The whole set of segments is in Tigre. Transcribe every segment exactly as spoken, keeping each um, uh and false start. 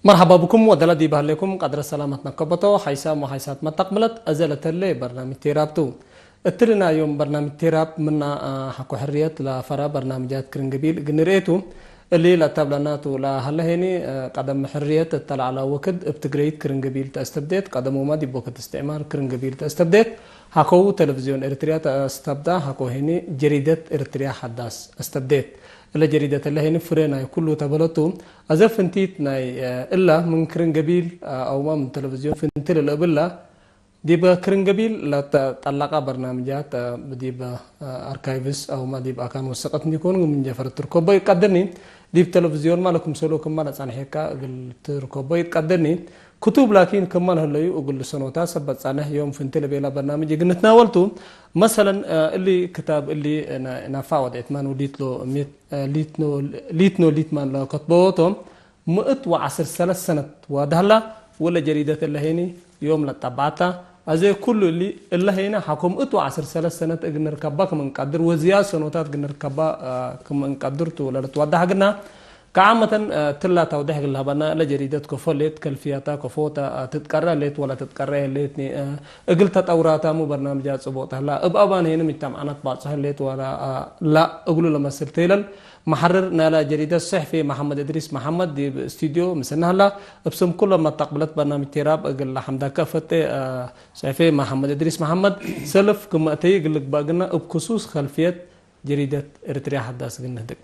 መርሐባ ብኩም ወደላ ዲብ ሀሌኩም ቀድረ ሰላመት ነከበቶ ሓይሳም ወሓይሳት መተቅብለት አዘ ለተሌ በርናምጅ ቴራብ ቱ። እትሊ ናይ ዮም በርናምጅ ቴራብ ምና፣ አ፣ ሐቆ ሕርየት ለፈራ በርናምጃት ክርን ገቢል እግል ንርኤ ቱ። እሊ ለተብለና ቱ ለሀለ ሄኒ፣ አ፣ ቀደም ሕርየት እተ ለዐለ ወክድ እብ ትግረይት ክርን ገቢል ተአስተብዴት፣ ቀደሙመ ዲብ ወክድ እስትዕማር ክርን ገቢል ተአስተብዴት፣ ሐቆሁ ቴሌቪዝዮን ኤሪትርያ ተአስተብዳ፣ ሐቆ ሄኒ ጀሪደት ኤሪትርያ ሐዳስ አስተብዴት። እለ ጀሪደት እለ ሄኒ ፍሬ ናይ ኩሉ ተበለቱ። አዘ ፍንቲት ናይ፣ አ፣ እላ ምን ክርን ገቢል፣ አ፣ አውማ ምን ቴሌቪዝዮን ፍንትል ለእብላ፣ ዲብ ክርን ገቢል ለተጠለቀ በርናምጃት፣ አ፣ ዲብ፣ አ፣ አርካይቭስ አውማ ዲብ አካን ወሰቀት እንዲኮን ምን ጀፈር ትርከቦ ይቀድርኒ። ዲብ ቴሌቪዝዮን ማለ ክምሰሎ ክማ ለጸንሐካ እግል ትርከቦ ይትቀድርኒ። ክቱብ ላኪን ክማ ለህለዩ እግል ልሰኖታ ሰበት ጸንሕ ዮም ፍንትል ቤላ በርናምጅ እግል ንትናወልቱ። መሰለን፣ አ፣ እሊ ክታብ እሊ ና-፣ ናፋዕ ወድዕትማን ወሊትሎ ሜት-፣ አ፣ ሊትኖ-፣ ሊትኖ ሊትማን ለከትበዎቶ። ምእት ወዐስር ሰለስ ሰነት ዋድሀላ፣ ወለ ጀሪደት እለ ሄኒ ዮም ለጠብዐታ። አዜ ኩሉ እሊ እለ ሄነ ሐቆ ምእት ወዐስር ሰለስ ሰነት እግል ንርከባ ክም እንቀድር ወዝያድ ሰኖታት እግል ንርከባ፣ አ፣ ክም እንቀድር ቱ ለልትወዳሕ ግና። ከዓመተን፣ አ፣ ትላ ተውዴሕ እግል ለሀበና፣ እለ ጀሪደት ከፎ ሌት፣ ከልፍያታ ከፎታ፣ አ፣ ትትቀረ ሌት ወለ ትትቀረ ሌትኒ፣ አ፣ እግል ተጠውራታሙ በርናምጃት ጽቡቅ ተህላ፣ እብ አባን ሄኒ ምጅተምዐናት ባጽሖ ሌት ወለ፣ አ፣ ላ እግሉ ለመስል ቴለል። መሐርር ናይላ ጀሪደት ሰሕፊ መሐመድ እድሪስ መሐመድ ዲብ ስቱድዮ ምስልነ ሀላ። እብ ስም ኩሎም መተቅብለት በርናምጅ ቴራብ እግል ለሐምዳከ እፈቴ፣ አ፣ ሰሕፊ መሐመድ እድሪስ መሐመድ ሰልፍ ክመ እተይ እግል ልግበእ ግና፣ እብ ክሱስ ከልፍየት ጀሪደት ኤሪትርያ ሐዳስ እግል ንህድግ።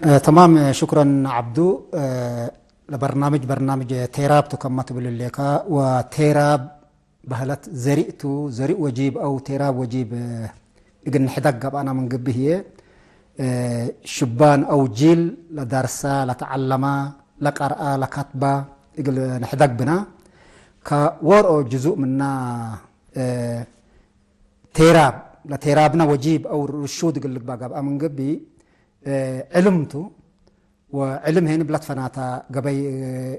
አ፣ ተማም፣ ሹክረን ዐብዱ። አ፣ ለበርናምጅ በርናምጅ ቴራብ ቱ ከመ ትብል እሌከ፣ ወቴራብ በህለት ዘሪእ ቱ፣ ዘሪእ ወጂብ አው ቴራብ ወጂብ እግል ንሕደግ ገብአና ምን ግቢ ህዬ፣ እ፣ ሽባን አው ጂል ለደርሳ፣ ለተዐለማ፣ ለቀርአ፣ ለከትባ እግል ንሕደግ ብና። ከወርኦ ጅዙእ ምና፣ እ፣ ቴራብ፣ ለቴራብነ ወጂብ አው ርሹድ እግል ልግበእ ገብአ ምን ግቢ፣ እ፣ ዕልም ቱ። ወዕልም ሄኒ ብለት ፈናታ ገበይ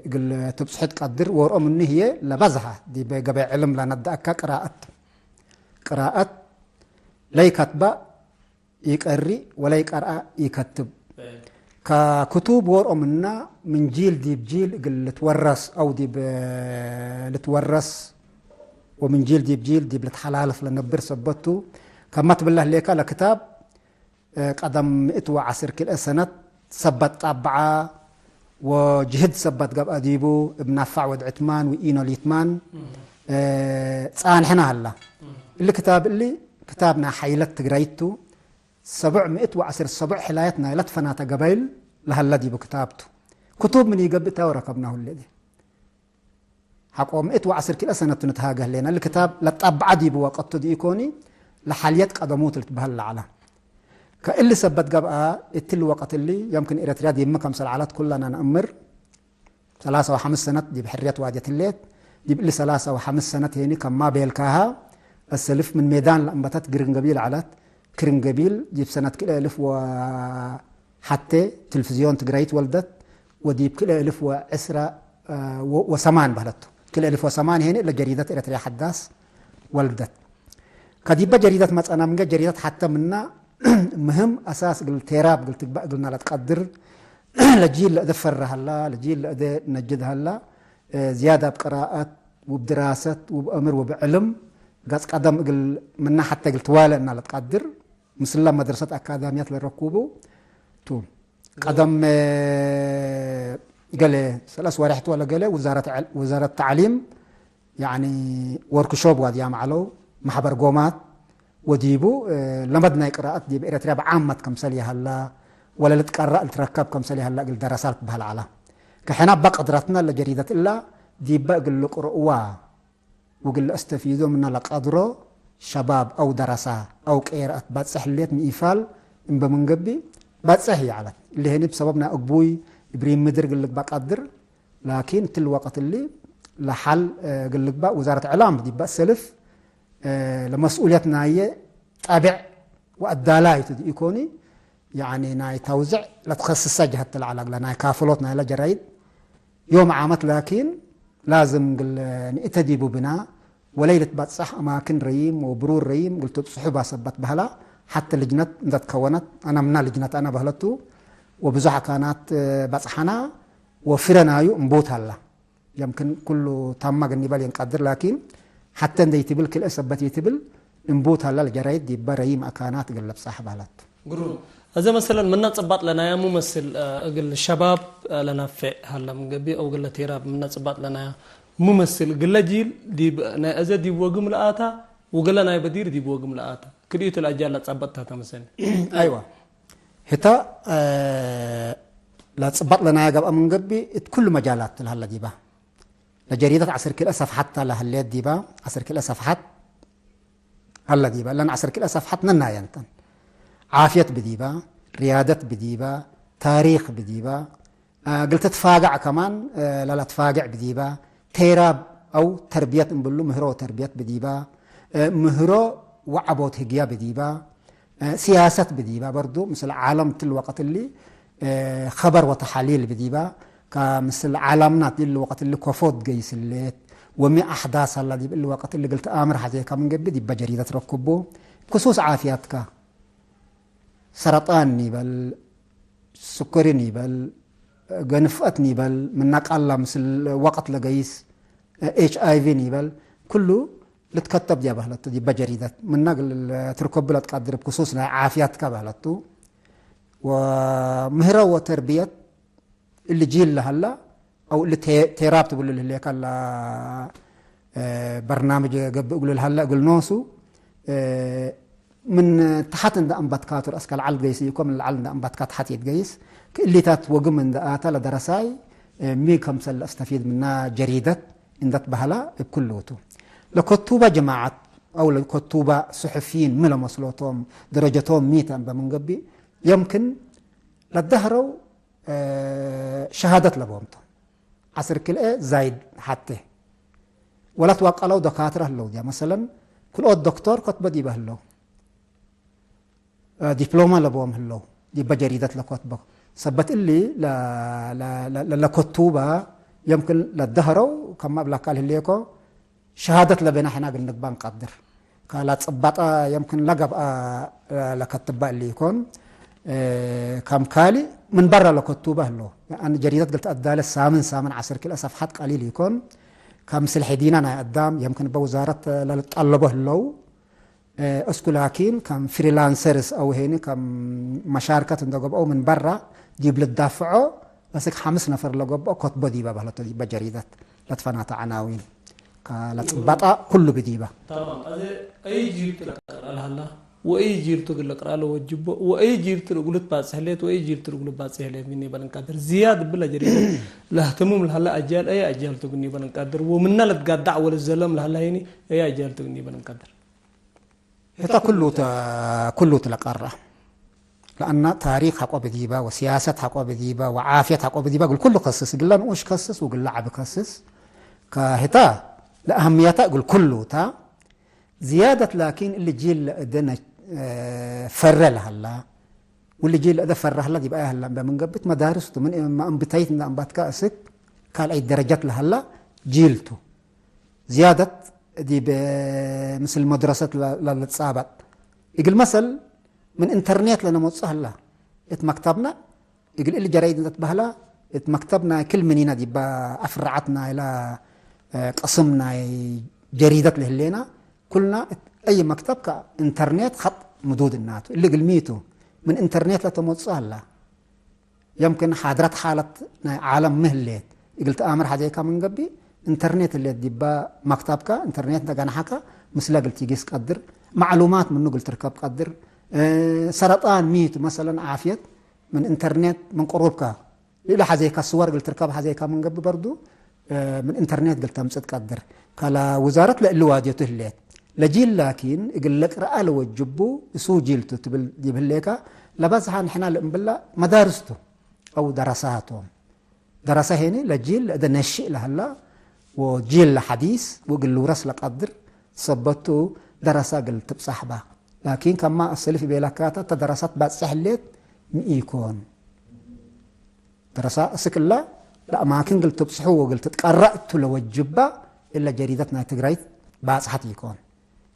እግል ትብጽሖ ትቀድር። ወርኦ ምኑ ህዬ ለበዝሐ ዲብ ገበይ ዕልም ለነደአካ ቅራአት። ቅራአት ለይከትበ ኢቀሪ ወለይቀርአ ኢከትብ። ከክቱብ ወርኦ ምና ምን ጂል ዲብ ጂል እግል ልትወረስ አው ዲብ ልትወረስ ወምን ጂል ዲብ ጂል ዲብ ልትሐላልፍ ለነብር ሰበት ቱ። ከመ ትብለ ህሌከ ለክታብ እ፣ ቀደም ምእት ወዐስር ክልኤ ሰነት ሰበት ጣብዐ ወጅህድ ሰበት ገብአ ዲቡ እብ ናፋዕ ወድ ዕትማን ወኢኖ ሊትማን፣ እ፣ ጻንሕነ ሀላ። እሊ ክታብ እሊ ክታብ ናይ ሐይለት ትግራይት ቱ። ሰቡዕ ምእት ወዐስር ሰቡዕ ሕላየት ናይለ ትፈናተ ገበይል ለሀለ ዲቡ ክታብ ቱ። ክቱብ ምን ኢገብእ ተ ወረከብናሁ እሊ። ሐቆ ምእት ወዐስር ክልኤ ሰነት ንትሃገ ህሌነ። እሊ ክታብ ለጣብዐ ዲቡ ወቀቱ ዲኢኮኒ፣ ለሓልየት ቀደሙት ልትበህል ለዐለ። ከእሊ ሰበት ገብአ፣ እትሊ ወቀት እሊ፣ የምክን ኤረትርያ ዲብመ ከምሰል ዐለት ኩለና ነአምር። ሰላሳ ወሐምስ ሰነት ዲብ ሕርየት ዋድየት ህሌት። ዲብ እሊ ሰላሳ ወሐምስ ሰነት ሄኒ ከማ ቤልካሃ፣ አሰልፍ ምን ሜዳን ለአንበተት ግርንገቢል ዐለት። ክርን ገቢል ዲብ ሰነት ክልኤ እልፍ ወሐቴ ትልፍዝዮን ትግራይት ወልደት፣ ወዲብ ክልኤ እልፍ ወዕስራ ወሰማን በህለቱ። ክልኤ እልፍ ወሰማን ሄኒ ለጀሪደት ኤረትርያ ሐዳስ ወልደት። ከዲበ ጀሪደት መጸና ምንገ ጀሪደት ሐተ ምና ምህም አሳስ እግል ቴራብ እግል ትግበእ እግልና ለትቀድር፣ ለጂል ለእደ ፈረ ሀላ፣ ለጂል ለእደ ነጅድ ሀላ፣ ዝያድ እብ ቅራአት ወእብ ድራሰት ወእብ አምር ወእብ ዕልም ገጽ ቀደም እግል ምና ሐተ እግል ትዋለ እና ለትቀድር። ምስለ መድረሰት አካዳምያት ለረኩቡ ቱ። ቀደም ገሌ ሰለስ ወሬሕ ቱ ወለ ገሌ ውዛረት ዐል-፣ ውዛረት ተዕሊም ያኒ ወርክሾፕ ዋድያም ዐለው፣ መሕበር ጎማት ወዲቡ ለመድ ናይ ቅራአት ዲብ ኤረትርያ ብዓመት ከምሰል ይሀላ፣ ወለ ልትቀረእ ልትረከብ ከምሰል ይሀላ እግል ደረሳ ልትበህል ዐላ። ከሕነ እበ ቅድረትነ ለጀሪደት እላ ዲበ እግል ልቅርኡዋ ወእግል ለአስተፊዶ ምነ ለቀድሮ ሸባብ አው ደረሳ አው ቄርአት ባጽሕ ህሌት ንኢፋል እምበ ምን ገብእ ባጽሕ ይዐለት። እሊ ህኒ ብሰበብ ናይ አግቡይ እብሪም ምድር እግል ልግበእ ቀድር፣ ላኪን እትሊ ወቀት እሊ ለሐል እግል ልግበእ ውዛረት ዕላም ዲበ ሰልፍ ለመስኡልየት ናየ ጣብዕ ወአዳላይ ቱ ዲኢኮኒ፣ ያኒ ናይ ተውዝዕ ለትከስሰ ጀሀት ለዐለ እግለ ናይ ካፍሎት ናይለ ጀራይድ ዮም ዓመት ላኪን ላዝም እግል ንእተ ዲቡ ብና ወለይ ልትበጽሕ አማክን ረዪም ወብሩር ረዪም እግል ትብጽሑ ባሰበት በህላ። ሐተ ልጅነት እንደ ትከወነት አነ ምና ልጅነት አነ በህለቱ ወብዙሕ አካናት በጽሐና። ወፍረ ናዩ እንቡት ሀላ። የምክን ኩሉ ታማ እግል ኒበል የንቀድር፣ ላኪን ሐቴ እንዴ ኢትብል ክልኤ ሰበት ኢትብል እንቡት ሀላ ለጀራይድ ዲበ ረዪም አካናት እግል ልብጻሕ በህለት። ግሩም። አዜ መሰለን ምነ ጽባጥ ለናያ ሙመስል፣ እ፣ እግል ሸባብ፣ እ፣ ለናፌዕ ሀለ ምን ገብእ አው እግለ ቴራብ ምነ ጽባጥ ለናያ ሙመስል እግለ ጂል ዲብ ናይ አዜ ዲብ ወግም ለአታ ወገለ ናይ በዲር ዲብ ወግም ለአታ ክልኢቱ ለአጃል ለጸበጥ ተ ተመሰኒ። አይዋ። ህተ፣ እ፣ ለጽባጥ ለናያ ገብአ ምን ገብእ እት ኩሉ መጃላት ለሀለ ዲባ። ለጀሪደት ዐስር ክልኤ ሰፍሐት ተ ለህሌት ዲባ፣ ዐስር ክልኤ ሰፍሐት ሀለ ዲባ። እለን ዐስር ክልኤ ሰፍሐት ነናየንተን። ዓፍየት ብዲባ፣ ርያደት ብዲባ፣ ታሪክ ብዲባ፣ እ፣ እግል ትትፋገዕ ከማን፣ እ፣ ለለትፋገዕ ብዲባ፣ ቴራብ አው ተርብየት እምብሉ፣ ምህሮ ወተርብየት ብዲባ፣ እ፣ ምህሮ ወዐቦት ህግያ ብዲባ፣ እ፣ ሲያሰት ብዲባ፣ በርዱ ምስል ዓለም ትል ወቀት እሊ፣ እ፣ ኸበር ወተሓሊል ብዲባ፣ ከምስል ዓለምና ትል ወቀት እሊ ኮፎ ትገይስ ህሌት፣ ወሚ አሕዳስ ሀላ ዲብ እሊ ወቀት እሊ እግል ተአምር ሐዜከ ምን ገብእ ዲበ ጀሪደት ረክቡ። ክሱስ ዓፍያትከ፣ ሰረጣን ኒበል፣ ስኩሪ ኒበል፣ ገንፍአት ኒበል፣ ምና ቃላ ምስል ወቀት ለገይስ፣ ኤች አይ ቪ ኒበል፣ ኩሉ ልትከተብ ዲያ በህለቱ፣ ዲበ ጀሪደት ምና እግል ትርከቡ ለትቀድር እብ ክሱስ ናይ ዓፍያትከ በህለቱ። ወምህረ ወተርብየት እሊ ጂል ለሀላ፣ አው እሊ ቴ-፣ ቴራብ ትብሉ ለህሌከ ለ፣ እ፣ በርናምጅ ገብእ እግሉ ለሀላ እግል ኖሱ፣ እ፣ ምን ተሐት እንደ አንበትካቱ ረአስከ ለዐል ትገይስ ኢኮን፣ ምን ለዐል እንደ አንበትካ ተሐት ኢትገይስ፣ ክእሊታት ወግም እንደ አተ ለደረሳይ፣ እ፣ ሚ ከምሰል ለአስተፊድ ምና ጀሪደት እንደ ትበህላ እብ ኩሉ ቱ። ለከቱበ ጀማዐት አው ለከቱበ ሱሕፊይን ሚ ለመስሎቶም፣ ደረጀቶም ሚ ተ እንበ ምን ገብእ፣ የምክን ለደህረው እ፣ ሸሃደት ለቦም ቶም። ዐስር ክልኤ ዛይድ ሐቴ። ወለት ወቀለው ደካትረ ህለው ዲያ። መሰለን፣ ክልኦት ዶክቶር ኮትበ ዲበ ህለው። እ፣ ዲፕሎማ ለቦም ህለው። ዲበ ጀሪደት ለኮትበ። ሰበት እሊ ለ-፣ ለ-፣ ለ-፣ ለ-፣ ለኮቱበ የምክን ለደህረው ከመ እብለካ ለህሌኮ፣ ሸሃደት ለቤና ሕና እግል ንግባ እንቀድር። ካላ ጽባጠ የምክን ለገብአ ለከትበ እሊ ኢኮን፣ እ፣ ከም ካሊ ምን በረ ለከቱበ ህሎ። አን ጀሪደት እግል ተአዳለ ሳምን ሳምን ዐስር ክልኤ ሰፍሐት ቀሊል ኢኮን። ከም ምስል ሕዲና ናይ አዳም የምክን በውዛረት ለልጠለቦ ህለው። እ፣ እስኩ ላኪን ከም ፍሪላንሰርስ አው ሄኒ ከም መሻርከት እንደ ገብአው ምን በራ ዲብ ልዳፍዖ አስክ ሐምስ ነፈር ለገብኦ ኮትቦ ዲበ በህለቶ ዲበ ጀሪደት ለትፈናተ ዐናዊን ከለጽበጠ ኩሉ ብዲበ። ተማም። አዜ አይ ጂል ቱ ለቀርአ ለሀላ ወአይ ጂል ቱ እግል ልቅርአ ለወጅቦ ወአይ ጂል ቱ እግሉ ትባጽሕ ህሌት ወአይ ጂል ቱ እግሉ ባጽሕ ህሌት ምን ይበል እንቀድር። ዝያድ እብለ ጀሪደት ለህትሙም ለሀላ አጅያል አይ አጅያል ቱ እግል ይበል እንቀድር። ወምነ ልትጋዳዕ ወልዘለም ለሀላ ሄኒ አይ አጅያል ቱ እግል ይበል እንቀድር። ህተ ኩሉ ተ-፣ ኩሉ ትለቀረ። ለአነ ታሪክ ሐቆ ብዲበ ወሲያሰት ሐቆ ብዲበ ወዓፍየት ሐቆ ብዲበ እግል ኩሉ ከስስ፣ እግለ ንኡሽ ከስስ ወእግለ ዐቢ ከስስ። ከህተ ለአህምየተ እግል ኩሉ ተ። ዝያደት ላኪን እሊ ጂል ለእደ ነ-፣ ፈረ ለሀላ፣ ወእሊ ጂል ለእደ ፈረ ሀላ ዲብ አየ ሀላ እምበ ምን ገብእ መዳርስ ቱ፣ ምን እማ እንብታይት እንደ አንባትካ እስክ ካልኣይ ደረጀት ለሀላ ጂል ቱ። ዝያደት ዲብ ምስል መድረሰት ለ-፣ ለልትጻበጥ። እግል መሰል ምን ኢንተርኔት ለነመጽኦ ሀላ። እት መክተብነ እግል እሊ ጀራይድ እንተ ትበህላ፣ እት መክተብ ናይ ክል ምኒነ ዲባ አፍረዐት ናይላ ቅስም ናይ ጀሪደት ለህሌና፣ ኩልና እት አይ መክተብ ከኢንተርኔት ኸጥ ምዱድ እናቱ። እሊ እግል ሚ ቱ? ምን ኢንተርኔት ለተመጽኦ ሀላ። የምክን ሓድረት ሓለት ናይ ዓለም ሚ ህሌት እግል ተአምር ሐዜካ ምን ገብእ፣ ኢንተርኔት ህሌት ዲባ መክተብከ፣ ኢንተርኔት እንተ ገንሐከ፣ ምስለ እግል ቲጊስ ቀድር፣ መዕሉማት ምኑ እግል ትርከብ ቀድር፣ እ፣ ሰረጣን ሚ ቱ መሰለን ዓፍየት ምን ኢንተርኔት ምን ቅሩብከ፣ ለእለ ሐዜካ ስወር እግል ትርከብ ሐዜካ ምን ገብእ በርዱ፣ እ፣ ምን ኢንተርኔት እግል ተምጽእ ትቀድር። ከለ ውዛረት ለእሊ ዋድየቱ ህሌት። ለጂል ላኪን እግል ልቅረአ ለወጅቡ እሱ ጂል ቱ ትብል ዲብ ህሌከ፣ ለበዝሐ ንሕና ለእምብላ መዳርስ ቱ አው ደረሳቶም። ደረሰ ሄኒ ለጂል ለእደ ነሽእ ለሀላ ወጂል ለሐዲስ ወእግል ልውረስ ለቀድር ሰበቱ ደረሰ እግል ትብጻሕ በ። ላኪን ከማ አሰልፍ ቤለካተ እተ ደረሰት ባጽሕ ህሌት ሚ ኢኮን። ደረሰ እስክ እለ ለአማክን እግል ትብጽሑ ወእግል ትትቀረእ እቱ ለወጅበ እለ ጀሪደት ናይ ትግራይት ባጽሐት ኢኮን።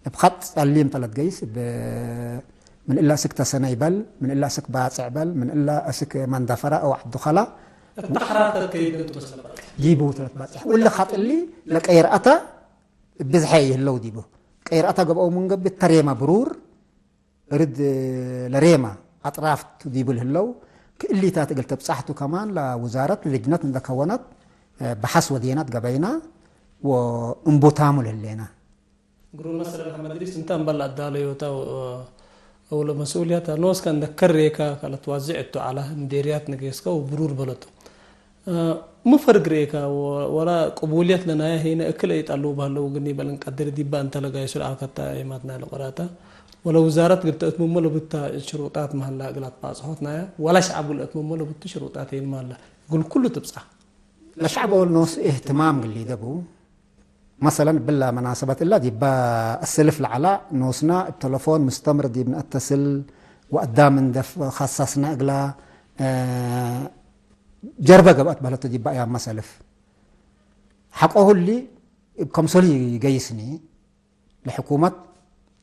እብ ኸጥ ጸሊም ተ ለትገይስ፣ እብ ምን እለ እስክ ተሰነይ በል፣ ምን እለ እስክ ባጽዕ በል፣ ምን እለ እስክ መንደፈረ አው ዐዱ ከላ፣ እተ አሕራተ ከይደንቱ በሰለበት ዲቡ ተትባጽሕ። ወለ ኻጥሊ ለቀይርአተ ብዝሐ ይህለው ዲቡ። ቀይርአተ ገብአው ምን ገብእ ተሬመ ብሩር እርድ ለሬመ አጥራፍ ቱ ዲቡ ልህለው፣ ክእሊታት እግል ትብጻሕ ቱ ከማን ለውዛረት ልጅነት እንደ ከወነት በሐስ ወዴናት ገበይና ወእንቡታሙ ልህሌና። ግሩም መሰለን ሐመድ እድሪስ፣ እንተ እምበል አዳለዮታ ወ-፣ አው ለመስኡልያት ኖስከ እንደ ከሬካ ከለትዋዝዕ እቱ ዐለ ምዴርያት ንጌስከ ወብሩር በለቱ። እ፣ ሚ ፈርግ ርኤካ ወ-፣ ወላ ቅቡልየት ለናየ ሄነ እክለ ኢጠልቡ በህለው እግል ኒበል እንቀድር ዲበ እንተ ለጋይሱ ለዐልከታ ኤማት ናይ ለቆራተ ወለ ውዛረት እግል ተእትምሞ ለቡታ ሽሩጣት መሀላ እግል አትባጽሖት ናየ ወላ ሸዐብ እግል እትምሞ ለቡቱ ሽሩጣት ሄን መሀላ እግል ኩሉ ትብጻሕ። ለሸዐብ ወል ኖስ እህትማም እግል ሊደቡ መሰለን፣ እብለ መናሰበት እለ ዲበ አሰልፍ ለዐለ ኖስነ እብ ተለፎን ምስተምር ዲብ ነአተስል ወአዳም እንዴ ፍ-፣ ከሰስነ እግለ፣ እ፣ ጀርበ ገብአት በህለቱ ዲበ አያም መሰልፍ። ሐቆሁ እሊ እብ ከምሰሉ ኢገይስኒ፣ ለሕኩመት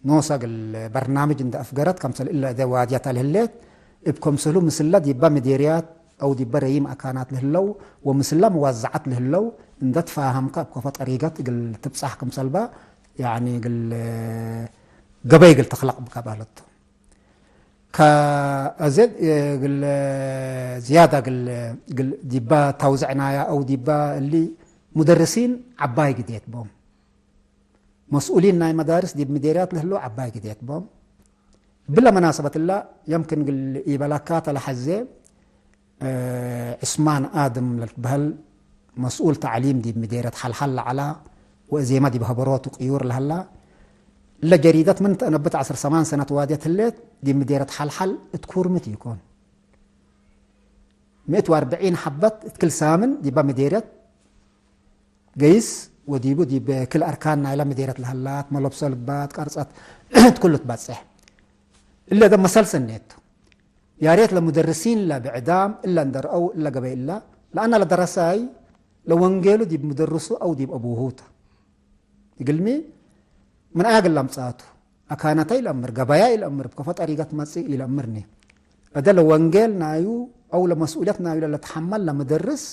ኖሰ እግል በርናምጅ እንዴ አፍገረት፣ ከምሰል እለ እዴ ዋድያተ ለህሌት፣ እብ ከምሰሉ ምስለ ዲበ ምዴርያት አው ዲበ ረዪም አካናት ለህለው ወምስለ መዋዘዐት ለህለው እንዴ ትፋሀምከ፣ እብ ከፎ ጠሪቀት እግል ትብጻሕ ክምሰልበ፣ ያኒ እግል ገበይ እግል ትክለቅ ብከ በህለቱ። ከአዜ እግል ዝያዳ እግል፣ እግል ዲበ ተውዝዕናያ አው ዲበ እሊ ሙደርሲን ዐባይ ግዴት ቦም። መስኡሊን ናይ መዳርስ ዲብ ምዴርያት ለህለው ዐባይ ግዴት ቦም። እብለ መናሰበት እለ፣ የምክን እግል ኢበላካተ ለሐዜ፣ እ፣ ዕስማን አድም ለልትበህል መስኡል ተዕሊም ዲብ ምዴርየት ሐልሐል ለዐለ ወእዜመ ዲብ ሀበሮቱ ቅዩር ለሀላ፣ እለ ጀሪደት ምን ተአነብት ዐስር ሰማን ሰነት ዋድየት ህሌት፣ ዲብ ምዴርየት ሐልሐል እት ኩርምት ኢኮን። ምእት ወአርበዒን ሐበት እት ክል ሳምን ዲበ ምዴርየት ገይስ ወዲቡ ዲብ ክል አርካን ናይለ ምዴርየት ለሀላት መለብሶ ልግባት ቀርጸት እት ኩሉ ትበጽሕ። እለ ደ መሰል ሰኔቱ። ያሬት ለሙደርሲን ለብዕዳም እለ እንደ ረአው እለ ገበይ እለ፣ ለአነ ለደረሳይ ለወንጌሉ ዲብ ሙደርሱ አው ዲብ አቡሁ ተ። እግልሚ ምን አግል ለምጻቱ፣ አካነተ ኢለአምር፣ ገበያ ኢለአምር፣ እብ ከፎ ጠሪቀት መጽእ ኢለአምርኒ። እደ ለወንጌል ናዩ አው ለመስኡልየት ናዩ ለለትሐመል ለምደርስ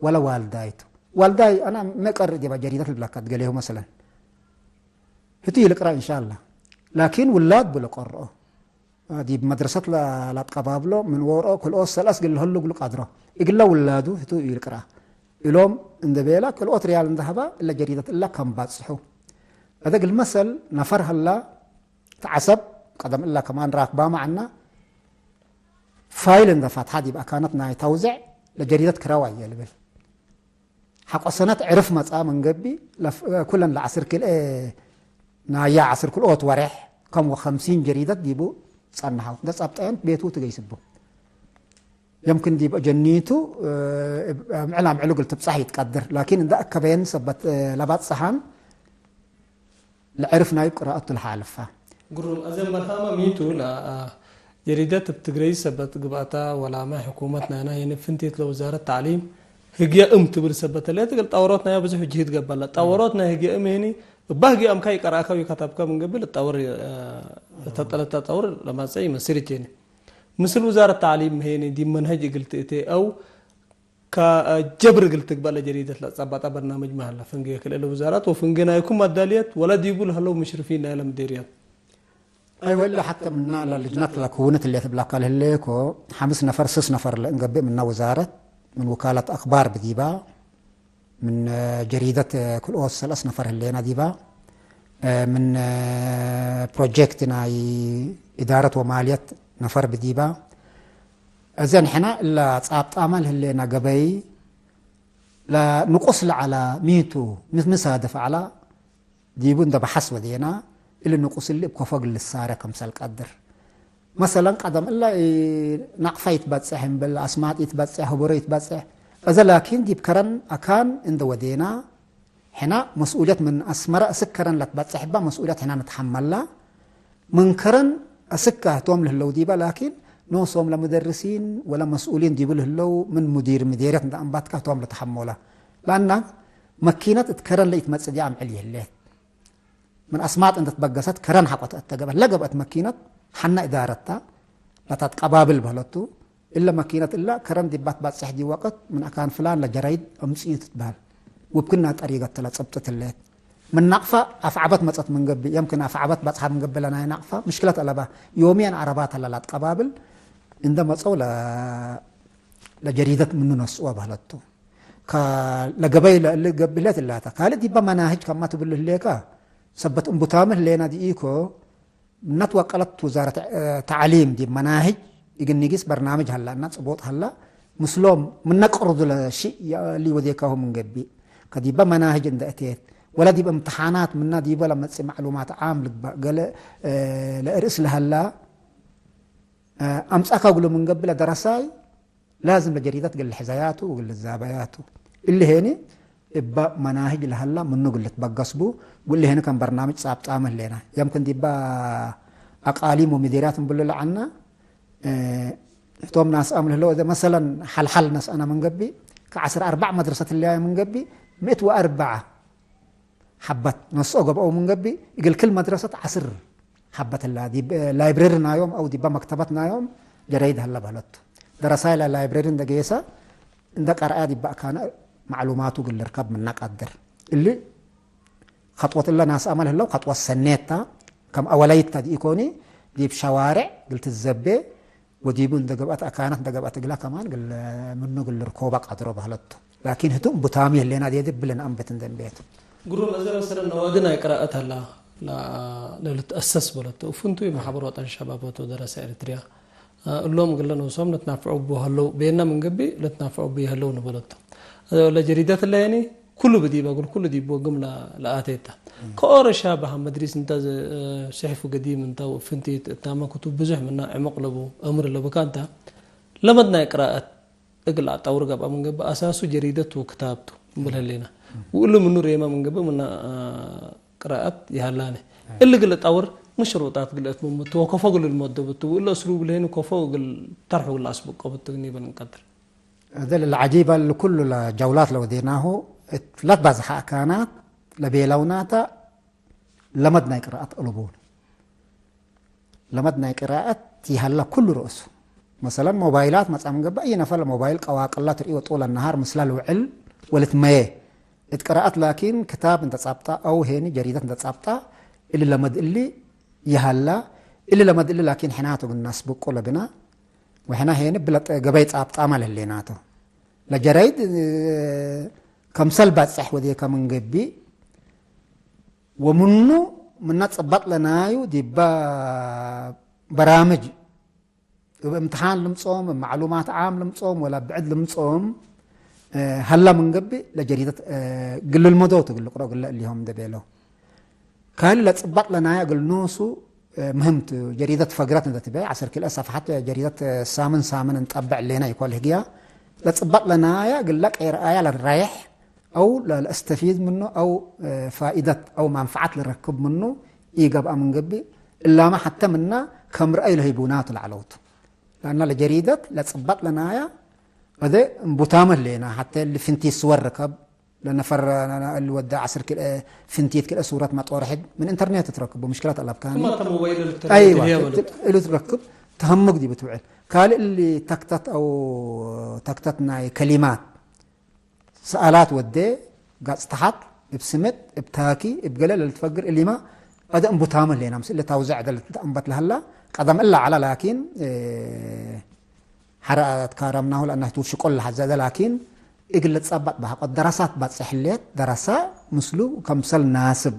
ወለ ዋልዳይ ቱ። ዋልዳይ አነ ሚ ቀርእ ዲበ ጀሪደት ልብለከት ገሌሁ መሰለን። ህቱ ኢልቅረእ እንሻላ። ላኪን ውላድ ቡ ለቀርኦ። ዲብ መድረሰት ለ-፣ ለአትቀባብሎ ምን ዎሮ ክልኦት ሰለስ እግል ለህሉ እግሉ ቀድሮ። እግለ ውላዱ ህቱ ኢልቅረአ። እሎም እንዴ ቤለ ክልኦት ርያል እንዴ ሀበ እለ ጀሪደት እለ ከም ባጽሑ። እደ እግል መሰል ነፈር ሀላ ተዐሰብ ቀደም እለ ከማን ራክባመ ዐና ፋይል እንዴ ፈትሐ ዲብ አካነት ናይ ተውዜዕ ለጀሪደት ክረወየ ልብል። ሐቆ ሰነት ዕርፍ መጽአ ምን ገብእ፣ ለፍ-፣ ኩለን ለዐስር ክልኤ ናያ ዐስር ክልኦት ወሬሕ ከም ወከምሲን ጀሪደት ዲቡ ጸንሐው። እንደ ጸብጠየን ቤቱ ትገይስቡ። የምክን ዲብ አጀኒቱ፣ እ፣ እብ-፣ አምዕል አምዕሉ እግል ትብጸሕ ኢትቀድር። ላኪን እንደ አከበየን ሰበት፣ እ፣ ለባጽሐን ለዕርፍ ናይ ቅራአቱ ለሓልፋ። ግሩም። አዜ መርሃመ ሚቱ ለአ-፣ ጀሪደት እብ ትግረይ ሰበት ግብአታ ወላመ ሕኩመት ናይና የኒ ፍንቲት ለውዛረት ተዕሊም ህግየ እም ትብል ሰበት ህሌት እግል ጣወሮት ናያ ብዙሕ ጅህድ ገብአላ። ጣወሮት ናይ ህግየ እም ሄኒ እባ ህግየ እምካ ይቀርአከ ወይከተብከ ምን ገብእ ልጣወር፣ አ፣ ተጠ-፣ ለተጠውር ለማጸ ይመስል እቼኒ። ምስል ውዛረት ተዕሊም ሄኒ ዲብ መንሀጅ እግል ትእቴ አው ከጀብር እግል ትግበእ ለጀሪደት ለጸበጠ በርናምጅ መሀለ። ፍንጌ ክልኤ ለውዛራት ወፍንጌ ናይኩም አዳልየት ወለ ዲቡ ለህለው ሙሽርፊን ናይለ ምዴርያት። አይወ፣ እለ ሐተ ምና ለልጅነት ለክውነት እለ ትብላካ ለህሌኮ፣ ሐምስ ነፈር ስስ ነፈር ለእንገብእ ምና ውዛረት፣ ምን ውካለት አክባር ብዲባ፣ ምን ጀሪደት ክልኦት ሰለስ ነፈር ህሌና ዲባ፣ ምን ፕሮጀክት ናይ እዳረት ወማልየት ነፈር ብዲባ፣ እዘን ሕነ እለ ጻብጣመ ለህሌነ ገበይ ለንቁስ ለዐለ ሚቱ ሚ-፣ ሚ ሳድፍ ዐለ ዲቡ እንደ በሐስ ወዴና፣ እሊ ንቁስ እሊ እብ ከፎ እግል ልሳረ ክምሰል ቀድር። መሰለን ቀደም እለ ነቅፈ ኢትበጽሕ እምብል፣ አስማጥ ኢትበጽሕ፣ ህቡረ ኢትበጽሕ። እዘ ላኪን ዲብ ከረን አካን እንደ ወዴና፣ ሕነ መስኡልየት ምን አስመረ እስክ ከረን ለትበጽሕ እባ መስኡልየት ሕነ ንትሐመላ። ምን ከረን እስክ ህቶም ለህለው ዲበ፣ ላኪን ኖሶም ለሙደርሲን ወለመስኡሊን ዲቡ ለህለው ምን ሙዲር ምዴርየት እንደ አንባትከ ህቶም ለተሐሞላ። ለአና መኪነት እት ከረን ለኢትመጽእ ዲ አምዕል ይህሌት። ምን አስማጥ እንደ ትበገሰት ከረን ሐቆ ተአተገበት። ለገብአት መኪነት ሐነ እዳረታ ለተትቀባብል በህለቱ። እለ መኪነት እለ ከረን ዲባ ትባጽሕ ዲብ ወቅት ምን አካን ፍላን ለጀረይድ አምጽዩ ትትበህል። ውብክና ጠሪቀት ለጸብጥት ህሌት። ምን ናቅፋ አፍዐበት መጸት ምን ገብእ፣ የምክን አፍዐበት ባጽሓ ምን ገብእ ለናይ ናቅፋ ምሽክለት አለባ። ዮምየን ዐረባት ሀላ ለአትቀባብል እንደ መጸው ለ-፣ ለጀሪደት ምኑ ነስኦ በህለቱ። ከ-፣ ለገበይ ለእሊ ገብእ ህሌት እላተ። ካልእ ዲባ መናህጅ ከማ ትብል ህሌከ፣ ሰበት እምቡታምህ ሌና ዲኢኮ፣ ምነት ወቀለት ውዛረት፣ እ፣ ተዕሊም ዲብ መናህጅ እግል ኒጊስ በርናምጅ ሀላ እና ጽቡጥ ሀላ፣ ምስሎም ምነ ቅርዱ ለሽእ የአሊ ወዴካሁ ምን ገብእ፣ ከዲበ መናህጅ እንደ እቴት፣ ወለ ዲብ እምትሓናት ምነ ዲበ ለመጽእ ማዕሉማት ዓም ልግበእ ገሌ፣ እ፣ ለእርእስ ለሀላ፣ እ፣ አምጸአከ እግሉ ምን ገብእ ለደረሳይ፣ ላዝም ለጀሪደት እግል ልሕዘያቱ ወእግል ልዛበያቱ። እሊ ሄኒ እበ መናህጅ ለሀላ ምኑ እግል ልትበገስ ቡ፣ ወእሊ ሄኒ ከም በርናምጅ ጻብጣመ ህሌና። የምክን ዲበ አቃሊም ወሚዲርያት እንብሉ ለዐልነ፣ እ፣ ህቶም ናስአም ለህለው፣ እዘ መሰለን ሐልሐል ነስአነ ምን ገብእ፣ ከዐስር አርበዕ መድረሰት ህለያየ ምን ገብእ፣ ምእት ወአርበዐ ሐበት ነስኦ ገብአው ምን ገብእ፣ እግል ክል መድረሰት ዐስር ሐበት ህላ፣ ዲብ ላይብረሪ ናዮም አው ዲበ መክተበት ናዮም ጀረይድ ሀለ በህለቱ። ደረሳይ ለላይብረሪ እንደ ጌሰ፣ እንደ ቀርአ ዲበ አካነ ማዕሉማቱ እግል ልርከብ ምነ ቀድር። እሊ ከጥወት እለ ናስአመ ለህለው ከጥወት ሰኔት ተ፣ ከም አወለይት ተ ዲኢኮኒ፣ ዲብ ሸዋርዕ እግል ትዘቤ፣ ወዲቡ እንደ ገብአት አካናት እንደ ገብአት እግላ ከማን እግል ምኑ እግል ልርኮበ ቀድሮ በህለቱ። ላኪን ህቱ እምቡታሚ ህሌና ዴ ዲብ ብልን አንብት እንደ እንቤት። ግሩም፣ እዘ መሰለን ነዋዲ ናይ ቅራአት ሀላ፣ ለ-፣ ለልትአሰስ በለቱ። እፉንቱ መሐበር ወጠን ሸባብ ወደረሰ ኤሪትሪያ፣ አ፣ እሎም እግለ ነብሶም ልትናፍዑ እቡ ሀለው፣ ቤና ምን ገብእ ልትናፍዑ እቡ ይሀለው ንበለቱ። ለጀሪደት እለ የኒ ኩሉ ብዲበ እግል ኩሉ ዲብ ወግም ለ-፣ ለአቴት ተ። ከኦሮ ሻብሀ መድሪስ እንተ ዘ-፣ እ፣ ስሕፍ ገዲም እንተ ወእፍንቲት እታመ ክቱብ ብዙሕ ምና ዕሙቅ ለቡ እምር ለብካ እንተ፣ ለመድ ናይ ቅራአት እግል አጠውር ገብአ ምን ገብእ አሳሱ ጀሪደት ወክታብ ቱ እምብል ህሌና። ወእሉ ምኑ ሬመ ምን ገብእ ምና፣ እ፣ ቅራአት ይሀላነ። እሊ እግል አጠውር ምን ሽሩጣት እግል እትምምቱ ወከፎ እግል ልመደብቱ ወእለ እስሉብ ለህኒ ከፎ እግል ተርሑ እግል አስብቆ ብትግኒ በል እንቀድር። እዘ ለዐጂበ ለኩሉ ለጀውላት ለወዴናሁ፣ እት ለትባዝሐ አካናት ለቤለውናተ ለመድ ናይ ቅራአት አለቡኒ። ለመድ ናይ ቅራአት ይሀለ ኩሉ ረእሱ። መሰለን ሞባይላት መጽአም ገብእ፣ አይ ነፈር ለሞባይል ቀዋቅላ ትርኢ ወጡለ ነሃር ምስላ ልውዕል ወልትመዬ። እት ቅራአት ላኪን ክታብ እንተ ጻብጣ አው ሄኒ ጀሪደት እንተ ጻብጣ፣ እሊ ለመድ እሊ ይሀላ። እሊ ለመድ እሊ ላኪን ሕናቱ ግናስ ብቁ ለግና፣ ወሕና ሄኒ ብለ ገበይ ጻብጣመ ለህሌናቱ። ለጀረይድ፣ እ፣ ከምሰል ባጽሕ ወዴከ ምን ገብእ፣ ወምኑ ምነ ጽበጥ ለናዩ ዲበ በራምጅ፣ እብ እምትሓን ልምጾም፣ እብ ማዕሉማት ዓም ልምጾም፣ ወላ ብዕድ ልምጾም፣ እ፣ ሀላ ምን ገብእ ለጀሪደት፣ እ፣ እግል ልልመዶ ቱ እግል ልቅሮ እግለ እሊሆም እንደ ቤለው። ካልእ ለጽባጥ ለናየ እግል ኖሱ፣ እ፣ ምህም ቱ። ጀሪደት ፈግረት እንደ ትቤ፣ ዐስር ክልኤ ሰፍሐት ጀሪደት ሳምን ሳምን እንጠብዕ እሌና ኢኮል ህግያ። ለጽባጥ ለናየ እግለ ቀይ ረአያ ለራይሕ፣ አው ለ-፣ ለእስተፊድ ምኑ አው፣ እ፣ ፋኢደት አው ማንፈዓት ልረክብ ምኑ ኢገብአ ምን ገብእ፣ እላመ ሐተ ምና ከም ረአይ ለህይቡናቱ ለዐለው ቱ። ለአነ ለጀሪደት ለጽባጥ ለናያ እደ እምቡታመ ህሌና፣ ሐተ እሊ ፍንቲት ስወር ርከብ፣ ለነፈር እሊ ወደ ዐስር ክልኤ ፍንቲት ክልኤ ሱረት መጦርሕድ ምን ኢንተርኔት ትረክቡ፣ ምሽክለት አለብካኒ። ክማ ተ ሞባይል ልትረክብ አይዋ፣ ህያ ት-፣ በለት። ት-፣ እሉ ትረክብ ተሀምግ ዲቡ ትውዕል። ካልእ እሊ ተክተት አው ተክተት ናይ ከሊማት ሰአላት ወዴ፣ ጋጽ ተሐት፣ እብ ስምጥ፣ እብ ታኪ፣ እብ ገሌ ለልትፈግር እሊመ፣ አደ እምቡታመ ህሌና፣ ምስል እለ ታውዘዕ ዐደ ለትትአንበት ለሀላ፣ ቀደም እለ ዐለ ላኪን፣ እ፣ ሐረ አትካረምናሁ ለአነ ህቱ ሽቆል ለሐዘ ዐደ ላኪን፣ እግል ልትጸበጥ በሐቆት ደረሳት ባጽሕ ህሌት፣ ደረሳ ምስሉ ከምሰል ናስብ፣